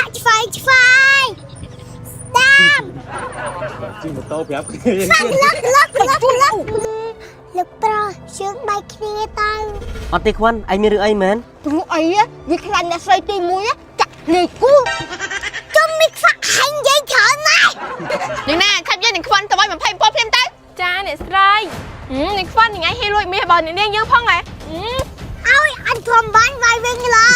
ក់ឆ្វេងឆ្វេងស្ដាំ ជិះម៉ូតូប្រាប់គ្នា ខ្វាក់លឹកលឹកលឹកលឹកលោកប្រុសជើងបែកគ្នាទៅ អត់ទេខ្វិនឯងមានរឿងអីមែន ព្រោះអីវាខ្លាចអ្នកស្រីទី1ចាក់លេគូ ជុំមីខ្វាក់ហែងនិយាយច្រើនណាស់ យ៉ាងណាឆាប់យើងនឹងខ្វាន់ទៅឲ្យ27ភ្លាមទៅ ចាអ្នកស្រីអ្នកខ្វាន់ថ្ងៃហេលួចមាសរបស់អ្នកនាងយើងផងហ៎ ឲ្យអញធំបានវាយវិញឡើ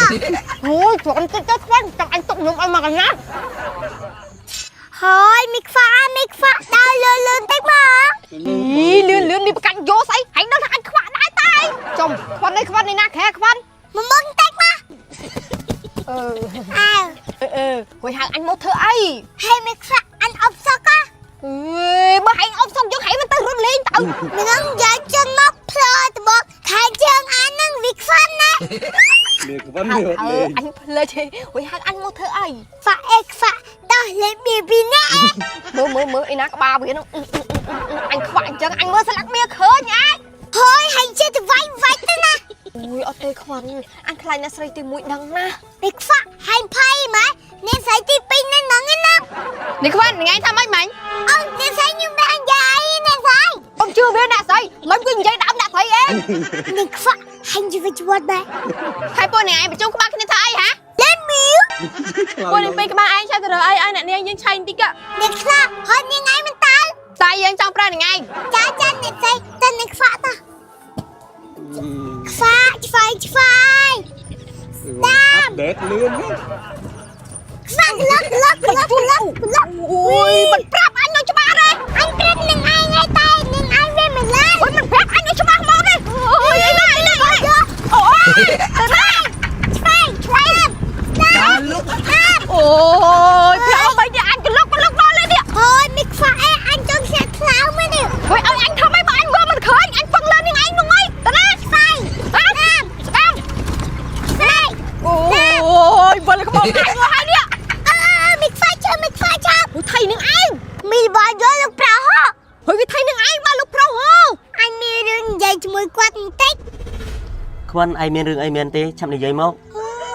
អូយច្រំតិចទៅខ្វាន់ចាំអញទុកនំឲ្យមកកណាត់ ហើយមីខ្វាក់មីខ្វាក់ដើរលឿនលឿនតិចមក អីលឿនលឿននេះប្រកាច់យកស្អីហែងដឹងថាអញខ្វាក់ដែរតែចំខ្វាន់នេះខ្វាន់នេះណាខែខ្វាន់ មកមុនតិចមក អឺ អើ អឺអឺហួយហៅអញមកធ្វើអី ហើយមីខ្វាក់អញអបសក់ អេបើហែងអបសុកយើងហែងមិនទៅរត់លេងទៅ នឹងនិយាយជន់មកផ្លោត្បកខែជើងអាននឹងវាខ្វាន់ណា នេះខ្វិន ហៅ នេះរត់ អើ លេង អញភ្លេចហួយហៅអញមកធ្វើអី ហ្វាក់អេខ្វាក់តោះលេងបៀពីណា មើលមើលមើលអីណាក្បាលវាហ្នឹងអញខ្វាក់អញ្ចឹងអញមើលស្លាកមាឃើញអញ ហើយហើយចេះទៅវាយវាយទៅណា អូយអត់ទេខ្វាន់អញខ្លាចអ្នកស្រីទី1ដឹងណា វាខ្វាក់ហើយភ័យម៉ែអ្នកស្រីទី2នៅហ្នឹងណា នេះខ្វាន់ថ្ងៃថាម៉េចម៉ាញ់ អូអ្នកស្រីខ្ញុំបាននិយាយអ្នកស្រី អមជឿវាអ្នកស្រីមិនគឺនិយាយដើមអ្នកស្រីឯង នេះខ្វាក់ហើយជីវិតជីវិតដែរ ហើយពួកអ្នកឯងបញ្ជុំក្បាលគ្នាថាអីហា លេមៀវ ពួកនេះពេលក្បាលឯងឆាប់ទៅរើអីឲ្យអ្នកនាងយើងឆៃបន្តិច អ្នកខ្លះហើយនាងឯងមិនតើ តែយើងចង់ប្រើអ្នកឯង ចាចាអ្នកស្រីទៅអ្នកខ្វាក់តោះខ្វាក់ឆ្វេងឆ្វេង អាប់ដេតលឿនណាស់ ខ្វាក់លឹកលឹកលឹកលឹកលឹក អូយមិនប្រាប់អញឲ្យច្បាស់ទេ អញប្រាប់នឹងឯងហើយតែនឹងឯងវាមិនឡើង អូយមិនប្រាប់អញឲ្យច្បាស់មកទេអូយអីណាអីណាអូយ ទៅណាឆ្វេងឆ្វេង ដើរលុក អូយប្រាប់ឲ្យនេះអញកលុកកលុកដល់លេនេះ ហើយមីខ្វាក់អេអញចង់ស្នាក់ថ្លើមនេះ អូយឲ្យអញធ្វើម៉េចបើអញមើលមិនឃើញអញពឹងលើនឹងឯងនោះឯងតណា ឆ្វេង ស្ដាំស្ដាំ ឆ្វេង អូយវិលក្បោកអញមកហើយនេះ អើមីខ្វាក់ជើមីខ្វាក់ឆាប់ អូថៃនឹងឯង មីបយល់លោកប្រោហ ហើយវាថៃនឹងឯងបាទលោកប្រុសហ៎ អញមានរឿងនិយាយជាមួយគាត់បន្តិច ខ្វិនឯងមានរឿងអីមែនទេឆាប់និយាយមក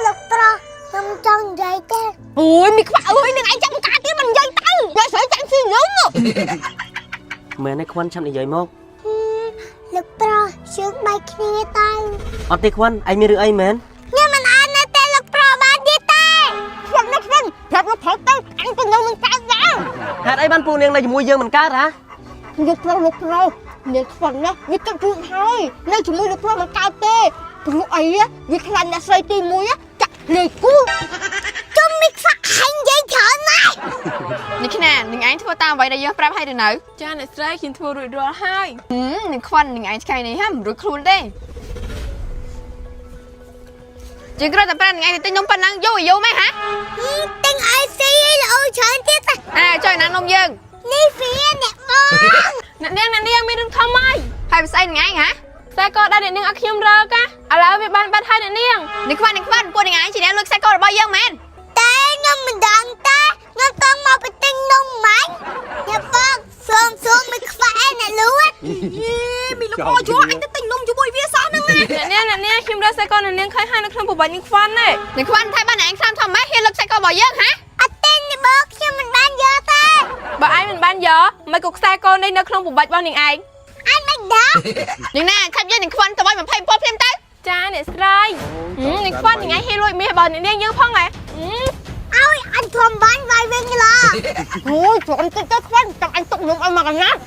លោកប្រុសខ្ញុំចង់និយាយទេ អូយមីខ្វាក់អើយនឹងឯងចាំការទៀតមិននិយាយទៅអ្នកស្រីចាញ់ស៊ីខ្ញុំ មែនទេខ្វិនឆាប់និយាយមក លោកប្រុសជើងបែកគ្នាទៅ អត់ទេខ្វិនឯងមានរឿងអីមែន ខ្ញុំមិនអាចនៅតែលោកប្រុសបានទៀតទេ ខ្វាន់ណាស់ខ្វាន់ប្រាប់លោកប្រុសទៅអញក៏នៅនឹងកើតដែរ ហេតុអីបានពួកនាងនៅជាមួយយើងមិនកើតហ៎ លោកប្រុសលោកប្រុសនាងខ្វាន់ណាស់វាគិតរួចហើយនៅជាមួយលោកប្រុសមិនកើតទេព្រោះអីវាខ្លាចអ្នកស្រីទី1ចាក់លេគូ ជុំមីខ្វាក់ហែងនិយាយច្រើនណាស់ នេះខ្នានឹងឯងធ្វើតាមអ្វីដែលយើងប្រាប់ឲ្យទៅនៅ ចាអ្នកស្រីខ្ញុំធ្វើរួចរាល់ហើយ នឹងខ្វាន់នឹងឯងថ្ងៃនេះហាមិនរួចខ្លួនទេជាងគ្រាន់តែប្រើនឹងឯងទៅទិញនំប៉ុណ្ណឹងយូរយូរម៉េចហា ទិញឲ្យស៊ីល្អច្រើនទៀត អើចុយណានំយើង នេះវាអ្នកបង អ្នកនាងអ្នកនាងមានរឿងធំហើយ ហើយវាស្អីនឹងឯងហា ខ្សែកដែលអ្នកនាងឲ្យខ្ញុំរើកឥឡូវវាបានបាត់ហើយអ្នកនាង នេះខ្វាន់នេះខ្វាន់ពួកនឹងឯងជាអ្នកលួចខ្សែករបស់យើងមែន តែខ្ញុំមិនដឹងទេខ្ញុំតង់មកទៅទិញនំម៉ាញ់អ្នកបងសូមសូមមិនខ្វាក់ឯអ្នកលួច មីលោកប្រុសយកអញទៅទិញនំជាមួយវាសោះហ្នឹងណា អ្នកនាងអ្នកនាងខ្ញុំរើខ្សែកអ្នកនាងឃើញហើយនៅក្នុងប្រវត្តិនាងខ្វាន់ទេ នេះខ្វាន់ថាបានឯងខ្លាំងធំម៉េចហ៊ានលួចខ្សែករបស់យើងហា អត់ទេអ្នកបងខ្ញុំមិនបានយកទេ បើឯងមិនបានយកមិនក៏ខ្សែកនេះនៅក្នុងប្រវត្តិរបស់នាងឯង អញមិនដឹង យ៉ាងណាឆាប់យើងនឹងខ្វាន់ទៅឲ្យ27ភ្លាមទៅ ចាអ្នកស្រីអ្នកខ្វាន់ថ្ងៃហេលួចមាសរបស់អ្នកនាងយើងផងហ៎ ឲ្យអញធំបានវាយវិញឡើ អូយច្រំតិចទៅខ្វាន់ចាំអញទុកនំឲ្យមកកណាត់